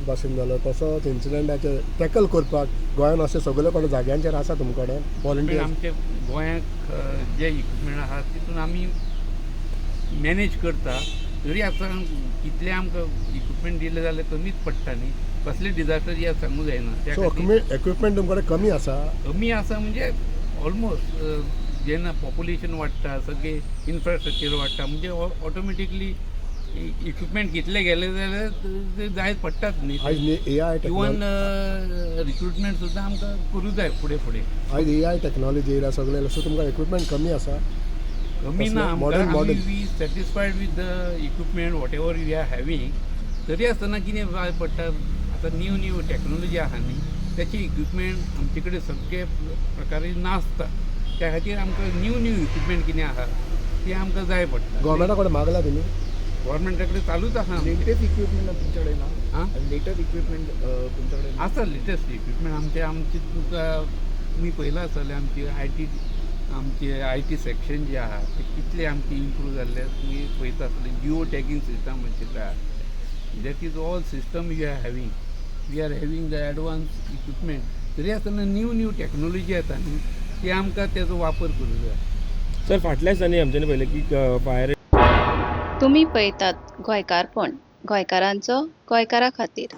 भाशेन जालो तसोच इन्सिडंटाचेर टॅकल करपाक गोंयान अशें सगळे कडेन जाग्यांचेर आसा तुम कडेन इक्विपमेंट वॉलंटियर्स? आमचे गोंयाक जे इक्विपमेंट आहा तितून आमी मॅनेज करता. तरी आतां कितलें आमकां इक्विपमेंट दिलें जाल्यार कमीच पडटा न्ही. कसलें डिजास्टर येत सांगूं जायना त्या सो खातीर. इक्विपमेंट तुमकडे कमी आसा? कमी आसा म्हणजे ऑलमोस्ट जेन्ना पॉप्युलेशन वाडटा, सगळें इन्फ्रास्ट्रक्चर वाडटा, म्हणजे ऑटोमॅटिकली इक्विपमेंट कितले गेले जाल्यार ते जाय पडटात न्ही. आयज ए I even recruitment सुद्दां आमकां करूं जाय फुडें फुडें. आयज ए I technology येयल्या, सगळें. सो तुमकां इक्विपमेंट कमी आसा? कमी ना. Modern- आमकां modern. We satisfied with the equipment, whatever we are having. तरी आसतना कितें जाय पडटा, आतां न्यू न्यू टॅक्नोलॉजी आहा न्ही, त्याचे इक्विपमेंट आमचे कडेन सगळे प्रकारे नासता. त्या खातीर आमकां न्यू न्यू इक्विपमेंट कितें आहा ते आमकां जाय पडटा. गोवोरमेंटा कडेन मागला तुमी? गव्हर्मेंटा कडेन चालूच आहा आमचें. लेटेस्ट इक्विपमेंट तुमच्याकडे ना? आं? लेटेस्ट इक्विपमेंट तुमच्याकडे ना? आसा लेटेस्ट इक्विपमेंट आमचे. आमचे तुका तुमी पळयलां आसतलें, आमची IT, आमचे IT section जे आहा ते कितले आमचे इम्प्रूव जाल्ले तुमी पळयता आसतले. जिओ टॅगींग सिस्टम आशिल्लें आहा. That is all system you are having. We are having the advance equipment. तरी आसतना न्यू न्यू टॅक्नोलॉजी येता न्ही, ती आमकां तेजो वापर करूं जाय. सर, फाटल्या दिसांनी आमच्यांनी पळयलें की फायर तुमी पळयतात गोंयकारपण, गोंयकारांचो गोंयकारा खातीर.